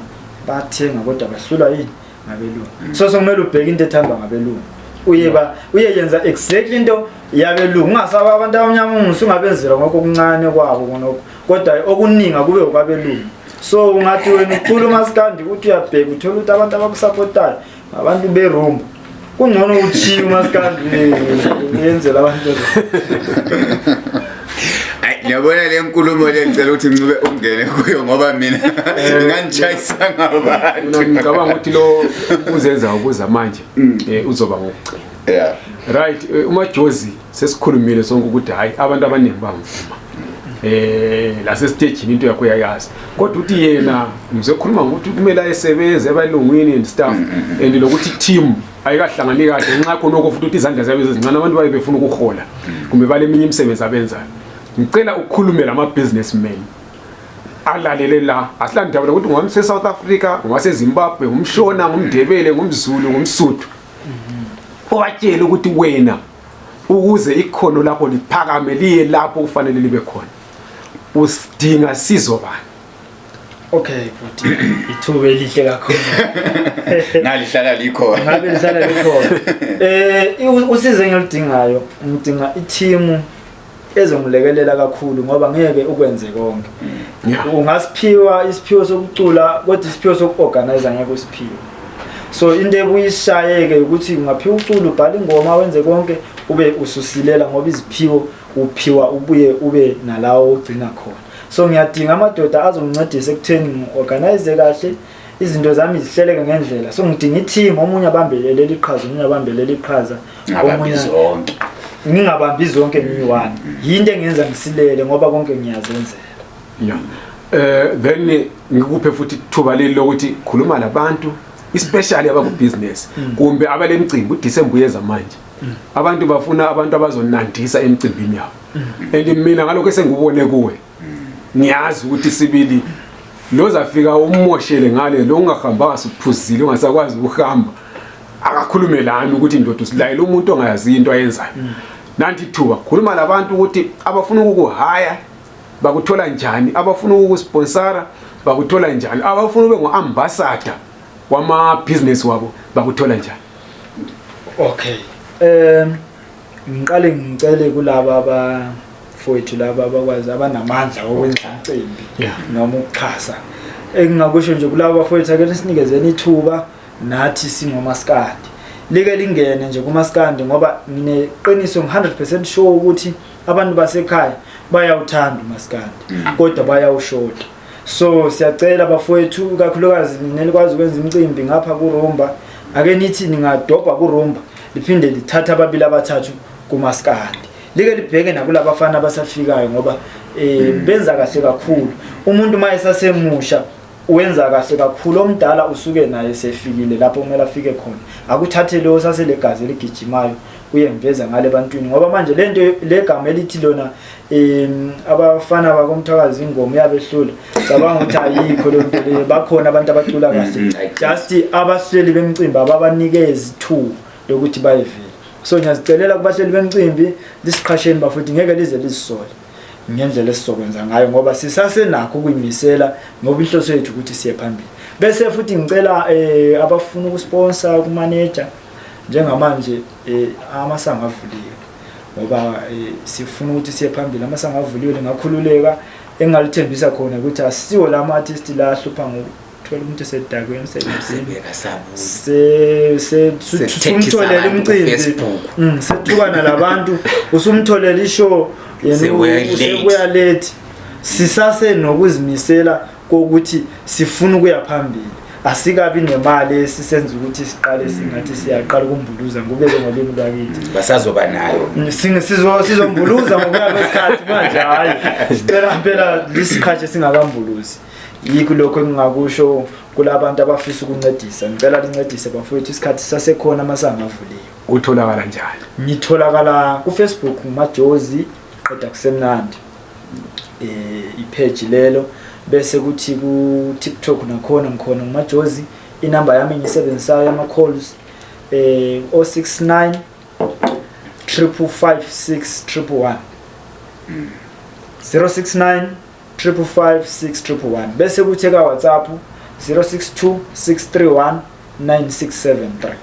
bathenga kodwa bahlulwa yini ngabelungu. So sokumele ubheke into ethandwa ngabelungu. Uyeba uyeyenza exactly into yabelungu ungasaba abantu abamnyama usungabenzela ngokho okuncane kwabo konokho kodwa okuningi akube okwabelungu. So ungathi wena ucula umaskandi uthi uyabheka uthola ukuthi abantu abakusupportayo abantu berumba kungcono uchiye umaskandi uyenzela abantu. Ayi ngiyabona le nkulumo le ngicela ukuthi ncube ungene kuyo ngoba mina nginganitshayisa ngabantu. Mina ngicabanga ukuthi lo uzenza ukuza manje uzoba ngokugcina. Yeah. Right, uMajozi sesikhulumile sonke ukuthi hayi abantu abaningi bamvuma. Lase stage into yakho uyayazi. Kodwa uthi yena ngizokhuluma ngokuthi kumele ayesebenze ebalungwini and stuff and lokuthi team ayikahlangani kahle nxa khona lokho futhi ukuthi izandla zabe zincane abantu baye befuna ukuhola kumbe baleminye imisebenzi abenzayo. Ngicela ukukhulume lama businessmen alalele la asilandaba lokuthi ngowase South Africa, ngowase Zimbabwe, ngumshona, ngumndebele, ngumzulu, ngumsuthu. Obatshele ukuthi wena ukuze ikhono lakho liphakame liye lapho kufanele libe khona usidinga sizo bani? Okay bhuti, ithuba elihle kakhulu. Nalihlala likhona. Ngabe lihlala likhona. Usizo engiludingayo, ngidinga i-team ezongilekelela kakhulu ngoba ngeke ukwenze konke. Ungasiphiwa isiphiwo sokucula kodwa isiphiwo sokuorganize ngeke usiphiwe. So into ebuyishayeke ukuthi ungaphiwa uculo ubhala ingoma wenze konke ube ususilela ngoba iziphiwo uphiwa ubuye ube nalawo ogcina khona. So ngiyadinga amadoda azongincedisa ekutheni ngiorganize kahle izinto zami zihleleke ngendlela. So ngidinga i-team, omunye abambelele leli qhaza, omunye abambelele leli qhaza, Ngabambi zonke. Ngingabambi zonke ngiyi-one. Yinto engenza ngisilele ngoba konke ngiyazenzela. Yeah. Then ngikuphe futhi ithuba leli lokuthi khuluma labantu especially abaku business kumbe abalemcimbi uDecember uyeza manje. Abantu bafuna abantu abazonandisa emcimbini yabo. And mina ngalokho esengubone kuwe ngiyazi ukuthi sibili lozafika umoshele ngale lo ungahambanga suphuzile ungasakwazi ukuhamba akakhulume lami ukuthi ndoda usilayela umuntu ongayazi into ayenzayo. Nanti ithuba khuluma labantu ukuthi abafuna ukukuhaya bakuthola njani, abafuna ukukusponsora bakuthola njani, abafuna ube ngu-ambassador wama business wabo bakuthola njani. Okay. Ngiqale ngicele kulaba abafowethu laba abakwazi abanamandla okwenza umcimbi noma ukuxhasa. Engingakusho nje kulaba bafowethu ake nisinikezeni ithuba nathi singomaskandi. Like lingene nje kumaskandi ngoba ngineqiniso ngi-100% sure ukuthi abantu basekhaya bayawuthanda umaskandi kodwa bayawushoda. So siyacela bafowethu kakhulukazi nina nikwazi ukwenza imicimbi ngapha kurumba, ake nithi ningadobha kurumba liphinde lithathe ababili abathathu kumaskandi. Like libheke nakulabafana abasafikayo ngoba benza kahle kakhulu. Umuntu uma esasemusha Wenza kahle kakhulu omdala usuke naye sefikile lapho kumele afike khona. Akuthathe lo saselegazi eligijimayo uyemveza ngale bantwini ngoba manje lento legama elithi lona abafana bakomthakazi ingoma yabehlula cabanga ukuthi ayikho le nto le bakhona abantu abacula kahle just abahleli bemcimbi ababanikezi ithuba lokuthi bayevele so ngiyazicelela kubahleli bemcimbi lisiqhasheni bafuthi ngeke lize lizisole ngendlela esizokwenza ngayo ngoba sisasenakho ukuyimisela ngoba inhloso yethu ukuthi siye phambili bese futhi ngicela eh, abafuna ukusponsor kumanager njengamanje eh, amasango avuliwe ngoba eh, sifuna ukuthi siye phambili amasango avuliwe lingakhululeka engingalithembisa khona ukuthi asiwo lama artist la ahlupha ngokuthola umuntu esedakwe emsebenzini sumtholele umcimbi sethukana labantu usumtholele ishow yena usebuya late sisase nokuzimisela kokuthi sifuna ukuya phambili asikabi nemali esisenza ukuthi siqale singathi siyaqala ukumbuluza ngubeke ngolimi lwakithi basazoba nayo sizombuluza ngokuya kwesikhathi manje hhayi sicela mpela lisiqhatshe singakambuluzi yikho lokho engingakusho kulabantu abafisa ukuncedisa ngicela lincedise bafowethu isikhathi sasekhona amasango avuliwe utholakala njani ngitholakala kufacebook ngumajozi qeda kusemnandi eh ipage lelo bese kuthi ku TikTok nakhona ngikhona ngumajozi inamba yami engiyisebenzisayo yama calls eh 069 555 111 069 555 111 bese kuthi ka WhatsApp 062 631 9673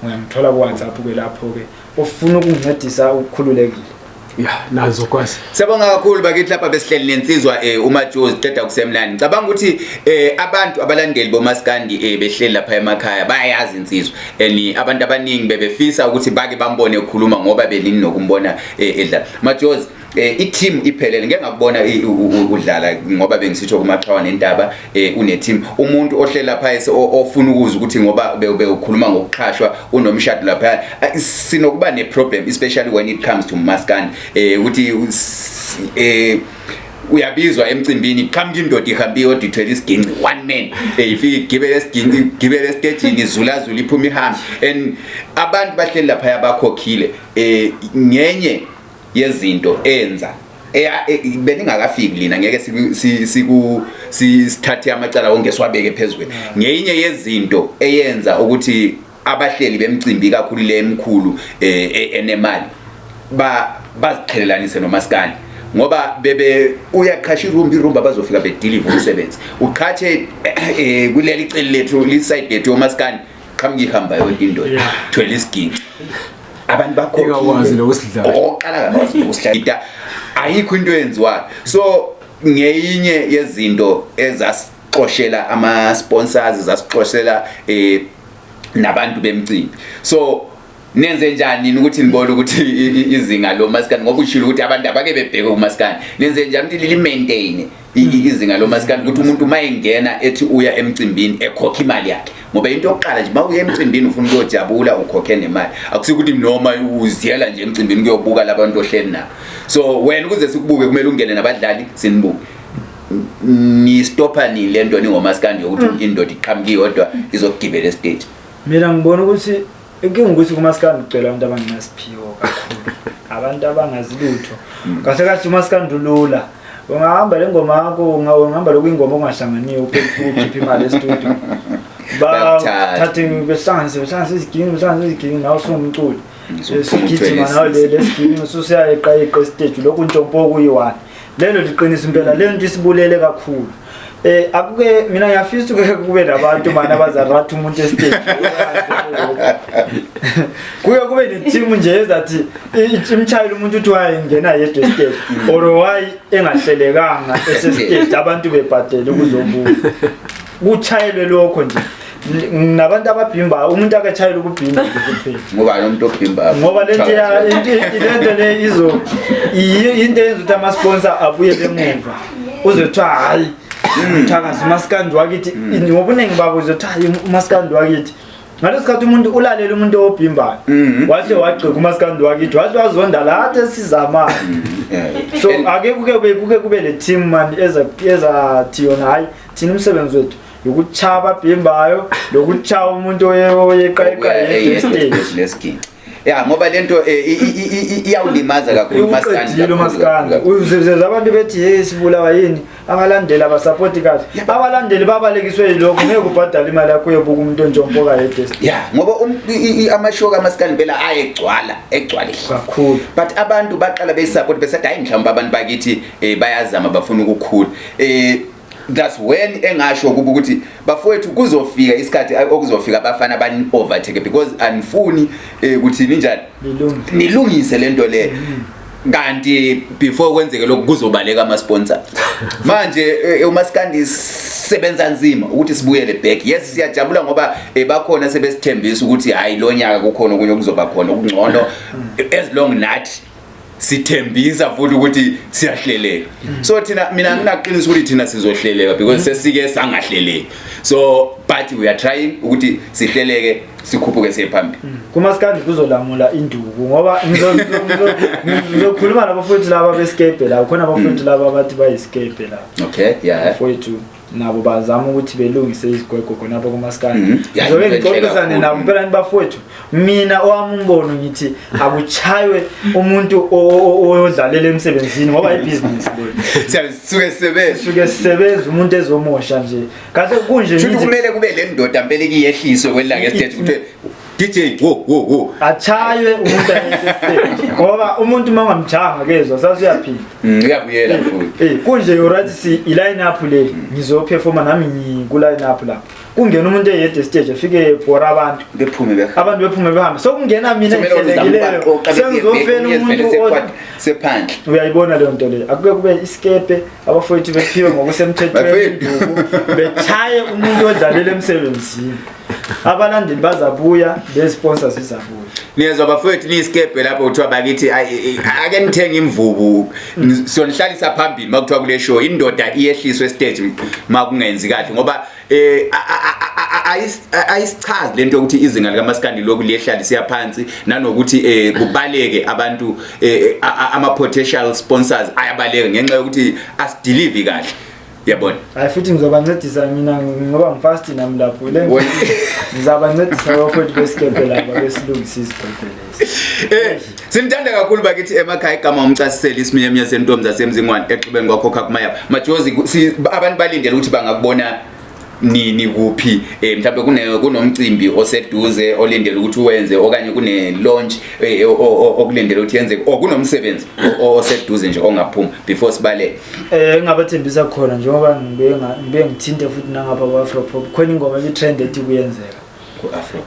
uyangithola ku WhatsApp ke lapho ke ofuna ukungincedisa ukhululekile ya nazo kwazi Siyabonga kakhulu bakithi lapha besihleli nensizwa eh uMajozi qeda kusemnandi. Ngicabanga ukuthi eh abantu abalandeli bomaskandi eh behleli lapha emakhaya bayayazi insizwa. And abantu abaningi bebefisa ukuthi bake bambone ekhuluma ngoba benini nokumbona eh, edlala. Majozi eh i-team iphelele ngeke ngakubona udlala ngoba bengisitsho kumaxhawa nentaba eh une team umuntu ohleli lapha ese ofuna ukuzwa ukuthi ngoba bewukhuluma ngokuqhashwa unomshado lapha eh, sinokuba ne problem especially when it comes to maskandi eh ukuthi eh uyabizwa emcimbini qhamuka indoda ihambe iyodwa ithwele isiginci one man eh ifike igibele esiginci igibele estejini izulazula iphuma ihambe and abantu bahleli lapha abakhokhile eh ngenye yezinto enza e, beningakafiki lina ngeke siku sithathe amacala wonke siwabeke phezulu ngeyinye yezinto eyenza ukuthi abahleli bemcimbi kakhulu le emkhulu eh, e, enemali ba baziqhelelanise nomaskandi ngoba bebe uyaqhasha irumbi irumbi abazofika bedilive umsebenzi uqhatshe eh, kuleli cele lethu liside lethu yomaskandi qhamuka ihamba yonke indoda thwele isiginci abantu bakhokwazi nokusidlala okokuqala kakwazi nokusidlala ayikho into eyenziwayo so ngeyinye yezinto ezasixoshela ama sponsors zasixoshela eh nabantu bemcimbi so nenze njani nini ukuthi nibone ukuthi izinga lo maskandi ngoba ushilo ukuthi abantu abake bebheke kumaskandi nenze njani ukuthi lili maintain izinga lomasikandi ukuthi umuntu uma engena ethi uya emcimbini ekhokha imali yakhe ngoba into yokuqala nje uma uya emcimbini ufuna ukuyojabula ukhokhe nemali akusiko ukuthi noma uziyela nje emcimbini kuyobuka labantu ohleli nabo so wena ukuze sikubuke kumele ungene nabadlali sinibuke nistopha nini le nto ningomasikandi yokuthi indoda iqhamuke iyodwa izokugibela esiteji mina ngibona ukuthi Inkinga ukuthi kumaskandi kugcwele abantu abangenasiphiwo kakhulu. Abantu abangazi lutho. Kahle kahle umaskandi ulula. Ungahamba le ngoma yakho ungahamba lokhu ingoma ongahlanganiyo ukhiphe imali e-studio. Bathathe behlanganise behlanganise iziginci behlanganise iziginci nawe usungumculi. Sugijima nawe le lesiginci ususiyayeqa yeqa esiteji lokhu ntshompo kuyi-one. Lelo liqiniso impela le nto isibulele kakhulu. Eh akuke mina ngiyafisa ukuthi kube nabantu mana abazaratha umuntu estage. Kuye kube ne team nje ezathi imchayela umuntu uthi why ngena yedwa estage or why engahlelekanga esestage abantu bebhadele ukuzobuka. Kuchayelwe lokho nje. Nabantu ababhimba umuntu akachayela ukubhimba nje kuphela. Ngoba lo muntu obhimba ngoba lento ya lento le izo into eyenza ukuthi ama sponsor abuyele emuva. Uzothiwa hayi mthakazi umaskandi wakithi ngobuningi babo uzothiwa hayi umaskandi wakithi ngaleso sikhathi umuntu ulalela umuntu obhimbayo wahle wagxeka umaskandi wakithi wahle wazonda lathi esizamayo so ake kuke kube kuke kube le team man eza ezathi yona hayi thina umsebenzi wethu Ukuchaya ababhimbayo, lokuchaya umuntu oyeqayeqa yedwa stage. Lesiginci. Ya, ngoba lento iyawulimaza kakhulu umaskandi. Uqedile umaskandi. Uzizwe abantu bethi, hey, sibulawa yini? Abalandeli abasapoti kahle. Abalandeli babalekiswe yilokho, ngeke ubhadale imali yakho uyobuka umuntu onjompoka yedwa stage. Ya, ngoba amashow kamaskandi phela ayegcwala, egcwala kakhulu. But abantu baqala beyisupport besathi, hayi, mhlawumbe abantu bakithi bayazama, bafuna ukukhula. That's when engasho kuba ukuthi, bafowethu, kuzofika isikhathi okuzofika abafana bani overtake because anifuni ukuthi ninjani. Nilungise. Nilungise lento le. Kanti before kwenzeke lokhu kuzobaleka ama sponsor. Manje umaskandi sebenza nzima ukuthi sibuyele back. Yes, siyajabula ngoba bakhona sebesithembisa ukuthi hayi, lo nyaka kukhona okunye okuzoba khona okungcono, as long nathi sithembisa futhi ukuthi siyahleleka. So thina, mina nginaqinisa ukuthi thina sizohleleka because sesike sangahleleki, so but we are trying ukuthi sihleleke, sikhuphuke siye phambili. Kumaskandi kuzolamula induku, ngoba ngizokhuluma nabafowethu laba besikebhe la, khona abafowethu laba abathi bayisikebhe la. Bafowethu nabo bazama ukuthi belungise izigwegwe khonapha kumaskandi. Ya, Ngizobe into enhle ngixoxisane kakhulu. nabo phela. Bafowethu, mina owami umbono ngithi akuchaywe umuntu oyodlalela emsebenzini, ngoba ibhizinisi le. Sisuke sisebenza. Sisuke sisebenza, umuntu ezomosha nje kahle kunje. Shuthi Ngithi kumele kube le ndoda mpela ikiyehliswe kwelanga estage, kuthiwe, DJ, wo wo wo. Achaywe umuntu ayehliswe stage, ngoba umuntu uma ungamjanga kezwa sasuyaphila. Uyabuyela futhi. Kunje you right, si i line up le, ngizoperforma nami ngiku line up lapho, kungena umuntu eyedwa stage, afike bhora abantu. Bephume be. Abantu bephume behambe, so kungena mina Kumele uzame engihlelekileyo, ubaqoqa. sengizofela umuntu Sephandle. Uyayibona leyo nto leyo, akuke kube isikepe, abafowethu bephiwe ngokusemthethweni. Bafethu. Induku bechaye umuntu odlalela emsebenzini, abalandeli bazabuya, le-sponsors zizabuya. Niyezwa bafowethu, niyisikebhe lapho kuthiwa bakithi, ayi, ake nithenge imvubu, siyonihlalisa phambili. Makuthiwa kule show indoda iyehliswe stage makungenzi kahle, ngoba ayisichazi lento yokuthi izinga likamaskandi lokhu liyehla lisiya phansi, nanokuthi kubaleke abantu, ama potential sponsors ayabaleka ngenxa yokuthi asideliver kahle, yabona. Hayi, futhi ngizobancedisa mina ngoba ngifast nami lapho le. Ngizabancedisa abafowethu besikebhe laba, besilungisa izigwegwe lezi. Simthanda kakhulu bakithi emakhaya. Igama umcasiseli, isiminyaminya sentombi zasemzingwane, exhibeni kwakhokha kumayaba. Majozi, abantu balindele ukuthi bangakubona nini, kuphi? Mhlawumbe kunomcimbi oseduze olindele ukuthi uwenze, okanye kune launch okulindele ukuthi yenzeke, or kunomsebenzi oseduze nje ongaphuma before sibale. Engabathembisa khona, njengoba ngibe ngithinte futhi nangapha kwa-Afro Pop, khona ingoma ebi-trend ethi kuyenzeka. Ku-Afro.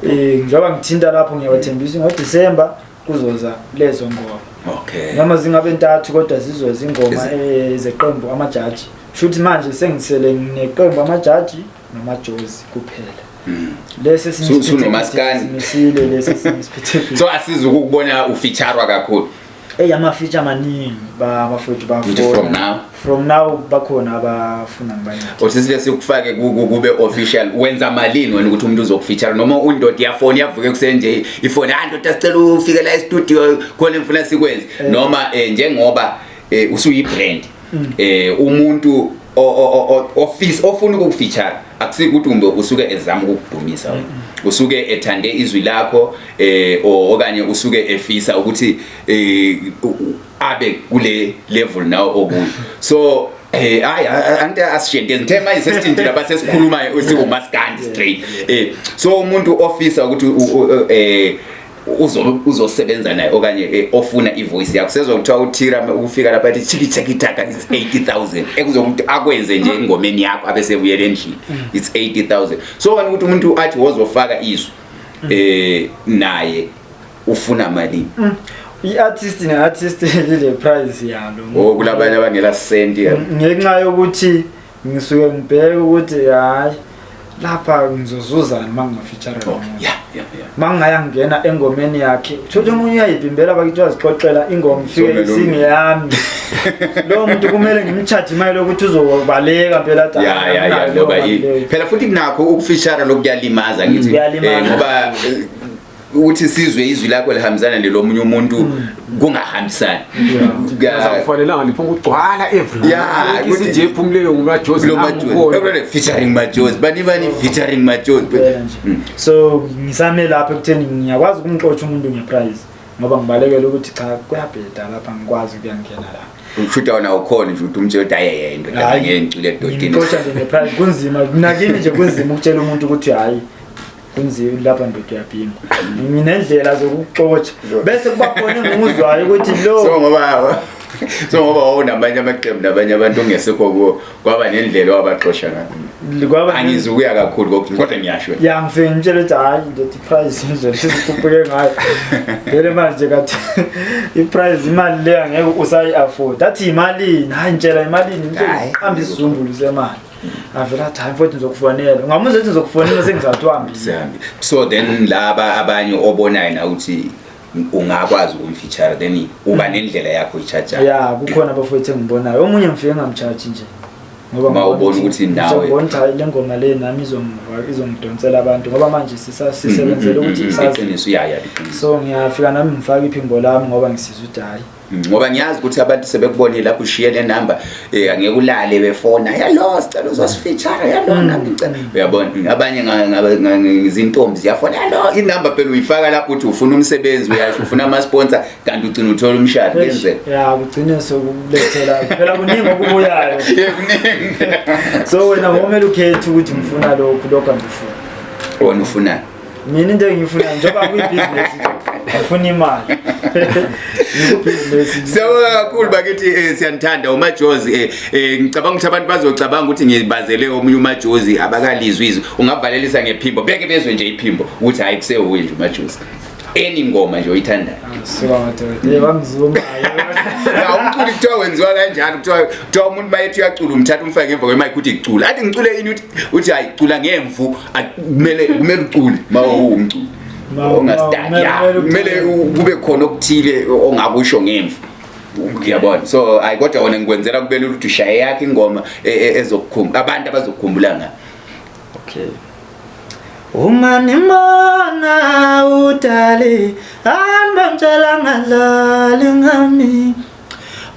Njengoba ngithinta lapho, ngiyabathembisa ngoDisemba kuzoza lezo ngoma. Noma zingabe ntathu, kodwa zizoza ingoma zeqembu amajaji. Shuthi manje sengisele ngineqembu amajaji nomajozi kuphela. Lesi esinye Sunomaskandi. simisile, lesi esinye siphethe. So asiza ukukubona ufeaturwa kakhulu. Ey, ama-feature maningi, bafowethu. Ngithi from now? From now bakhona abafuna ngibancede. Uthi sile sikufake kube official, wenza malini wena ukuthi umuntu uzokufeature, noma undoda iyafona, iyavuka ekuseni nje ifoni, ah, ndoda, sicela ufike la e-studio, khona ngifuna sikwenze, noma njengoba usuyi brand, umuntu office ofuna ukukufeature, akusiko ukuthi kumbe usuke ezama ukukudumisa wena, usuke ethande izwi lakho, okanye usuke efisa ukuthi abe kule level nawe okuyo. So hayi, anti asishende ngithe manje sesithintile lapha, sesikhuluma sikumaskandi straight. So umuntu ofisa ukuthi uzosebenza naye, okanye ofuna ivoice yakho, sezokuthiwa uthira ukufika lapha athi chiki chiki taka, it's 80000 ekuzokuthi akwenze nje engomeni yakho, abe sebuyela endlini, it's 80000. So wena ukuthi umuntu athi wozofaka izwi, naye ufuna malini? I-artist ne-artist lile price yalo. Oh, kulabanye abangela senti ya. Ngenxa yokuthi ngisuke ngibheke ukuthi hayi, lapha ngizozuzani uma ngingafeature Oh, lo muntu. yeah yeah yeah Uma ngingaya ngena engomeni yakhe, uthole omunye uyayibhimbela bakithi, wazixoxela ingoma, ifike Sonke lo isingeyami, lowo muntu kumele ngimcharge imali yokuthi uzobaleka phela athi, Ya, "Akunayo ngoba leyo mali leyo." Phela futhi kunakho ukufeature lokuyalimaza, ngithi. Kuyalimaza. Ngoba Ukuthi sizwe izwi lakho lihambisana nelomunye umuntu kungahambisani. Kufanelanga liphuma kugcwala everywhere. Yeah, Isinje ephumileyo nguMajozi. Lo Majozi featuring Majozi, bani bani featuring Majozi. Impela nje. So ngisame lapho ekutheni ngiyakwazi ukumxotsha umuntu ngeprice ngoba ngibalekela ukuthi cha, kuyabheda lapha, ngikwazi ukuyangena la. Ushuta wona ukhona nje ukuthi umtshele ukuthi hayi, indoda, Hhayi, ngeke ngicule edodini. Ngimxosha nje ngeprice. Kunzima nakimi nje, kunzima ukutshela umuntu ukuthi hayi, kunzima lapha ndoda, uyabhima. Nginendlela zokuxotsha bese kuba khona engimuzwayo ukuthi lo So ngoba wawunamanye amaqembu nabanye abantu ongesekho kuwo, kwaba nendlela owabaxosha ngayo? Kwaba Angizukuya kakhulu kodwa ngiyasho. Ya, ngifike ngitshele ukuthi hayi ndoda, iprice indlela esikhuphuke ngayo vele manje, kathi iprice, imali le angeke usayi-afford. Athi imalini? Hayi, ngitshela imalini. Hhayi. Qamba isizumbulu semali. Avela athi hayi mfowethu, ngizokufonela. Ungamuza ethi ngizokufonela, sengizathi uhambile. Sihambe. So then laba abanye obonayo na ukuthi ungakwazi ukumfeature, then uba nendlela yakho i-charge? Ya, kukhona abafowethu engibonayo. Omunye ngifike ngamcharge nje ngoba Ma ubona ukuthi nawe- ngibona ukuthi hayi, le ngoma le nami izongidonsela abantu ngoba manje sisebenzele ukuthi sazi. Iqiniso, ya, iqiniso. So ngiyafika nami ngifake iphimbo lami ngoba ngisizwa ukuthi hayi. Ngoba ngiyazi ukuthi abantu sebekubonile lapho ushiye le number, angeke ulale befona, yalo, sicela uzosifeature, yalo, nami ngicela, uyabona, abanye izintombi ziyafona, yalo, inumber phela uyifaka lapho uthi ufuna umsebenzi, uyasho ufuna ama-sponsor, kanti ugcina uthola umshado kuyenzeka. Ya, kugcine sokulethela phela kuningi okubuyayo. Yeah, kuningi. So wena ngomele ukhethe ukuthi ngifuna lokhu, lokhu angifuni. Wona ufunani? Mina into engiyifunayo, njengoba kuyibhizinesi nje, ngifuna imali, ngikubhizinesi. Siyabonga kakhulu bakithi, siyanithanda uMajozi. Ngicabanga ukuthi abantu bazocabanga ukuthi ngibazele omunye uMajozi, abakalizwi izwi. Ungavalelisa ngephimbo, beke bezwe nje iphimbo ukuthi hayi, kusewuye nje uMajozi. Any ngoma nje oyithandayo. Suka madoda, bangizuma. Ya, umculo kuthiwa wenziwa kanjani? Kuthiwa umuntu mayethi uyacula, umthatha umfake ngemva kwemic, uthi cula. Athi ngicule ini? Uthi hayi, cula ngemvu. Kumele ucule ma uwumculo. Ongastaki. Ya, kumele kumele kube khona okuthile ongakusho ngemvu. Ngiyabona. So hayi, kodwa wona ngikwenzela kube lula ukuthi ushaye yakhe ingoma ezokukhumbula abantu abazokukhumbula ngayo. Okay. Uma nimbona udali anibamtshela ngadlali ngami.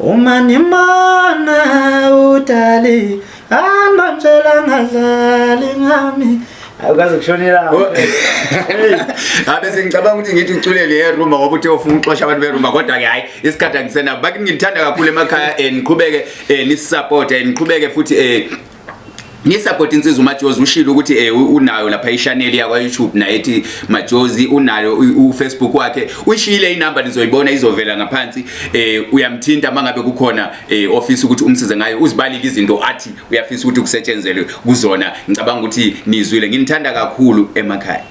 Uma nimbona udali anibamtshela ngadlali ngami. Awukaze kushonela. Hey. Habe sengicabanga ukuthi ngithi ucule le rumba ngoba uthe ufuna ukuxosha abantu berumba, kodwa ke hayi, isikhathi angisenabo. Bakithi, ngithanda kakhulu emakhaya, niqhubeke nisisupport, niqhubeke futhi nisupport insizwa uMajozi. Ushilo ukuthi unayo lapha i-channel yakwa YouTube naye ethi Majozi, unayo uFacebook wakhe, uyishiyile inamba, nizoyibona izovela ngaphansi. Uyamthinta mangabe kukhona office ukuthi umsize ngayo. Uzibalile izinto athi uyafisa ukuthi kusetshenzelwe kuzona. Ngicabanga ukuthi nizwile. Nginithanda kakhulu emakhaya.